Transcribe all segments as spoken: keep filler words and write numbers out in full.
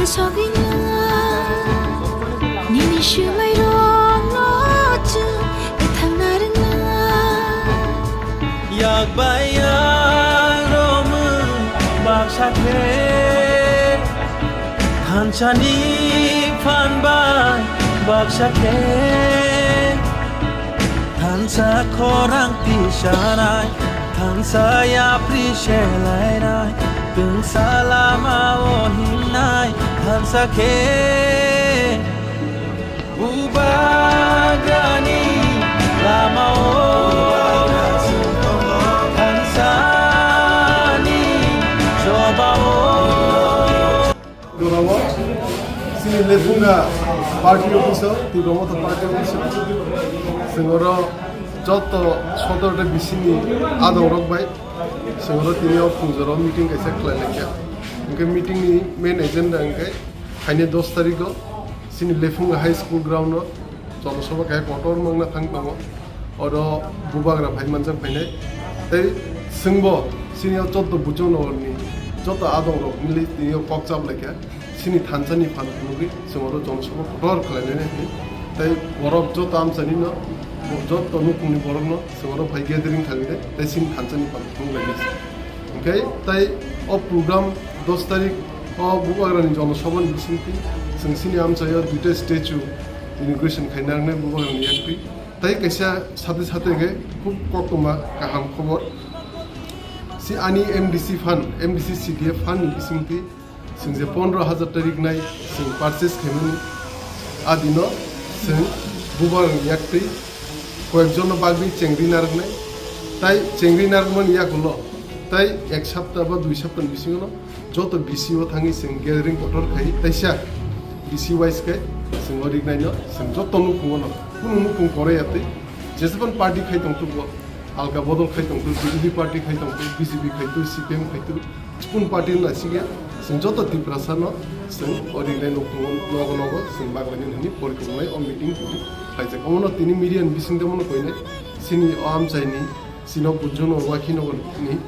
Sogwino nini swmairokno chwng thangna rwngna. Yak bai yak romwi baksa khe, thansani phan bai baksa khe, thansa khorang tisanai, thansa yapri selainai, tungsa lama o himnai, thansa khe. Bubagrani lama o, thansani choba o. Jorao chini Lephunga party office o, Tipra Motha party office o, chwng oro joto sotor de bisini adongrok bai chwng oro tini o phungjoro meeting kaisa khlai lai kha. Hwnkhe meeting ni main agenda hwnkhe phainai dos tarikh o chini Lephunga High School ground o jonosabha khe kotor mangna thang tongo. Oro bubagra phai manjak phainai. Tei chwngbo chini o choddo Bujo Nogor ni joto adong rok mili tini o kok chap lai kha. Chini thansa ni phan phunugwi chwng oro jonosabha kotor khlai nai nai. Tei borok joto amchani no, joto nukhung ni borok no chwng oro phai gathering khlai nai. Tei chini thansa ni phan phunuk lai nai. Hwnkhe tei o program dos tarikh o bubagra ni jonosabha ni bisingtwi chwng chini amchai o duita statue inauguration khaina nangnai bubagra ni yaktwi. Tei kaisa sate sate hwnkhe khub koktwma kaham khobor. Si ani M D C fund, M D C C D F fund ni bisingtwi chwng je pondro hajar ta riknai chwng purchase khaimani, a dino chwng bubagrani yaktwi koyekjono bagwi chengri narwknai. Tai chengri narwkmani yagulo tai ek sapta ba dui saptani bisingono joto B C o thangwi chwng gathering kotor khai taisa B C wise khe chwng o riknaino chwng joto nukhungono kunu nukhung koroi ya twi jeseban party khai tongtwkbo, alka bodol khai tongtwk, B J P party khai tongtwk, B J P khai twi, C P M khai twi, spoon party wngna sigya, chwng joto Tiprasano chwng o ringnai nogo nogo chwng baglainani hwnwi porikrumnai o meeting tini khlaijak. Omono tini media ni bisingtwi omono koinai, chini o amchaini, chini o Bujo Nogor, Wakhi Nogor ni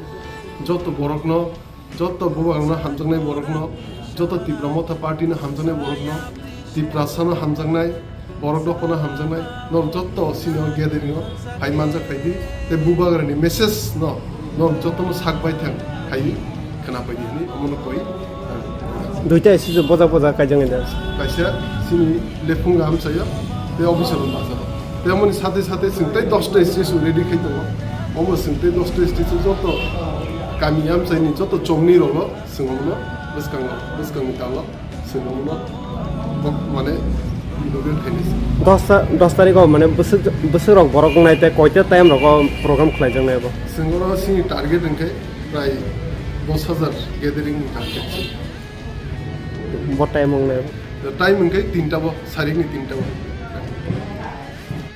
joto borokno, joto bubagrokno hamjaknai borokno, joto Tipra Motha party no hamjaknai borokno, Tiprasano hamjaknai, borok dophano hamjaknai, norok joto sini o gathering o phai manjak phaidi, tei bubagrani message no norok jotono sak bai thang phai khwna phaidi hwnwi omono koi. Duita issue bojak bojak kaijaknai da. Kaisa sini Lephunga amchaio, tei officer bazaro. Tei omoni sate sate chwng tei dosta issue ready khai tongo. Omo chwng tei dosta issue joto kami amchaini joto chomni rogo chwng omono bwskango, bwskangni talo chwng omono bok mane inaugural khainai se. Dos ta-, dos tarikh o mane bwswk, bwswk rok borok wngnai tei koita time rogo program khlaijaknai bo? Chwng oro chini target hwnkhe prai dos hajar gathering ni target se. Bo time wngnai bo? Time hwnkhe tinta bo, sarikni tinta bo.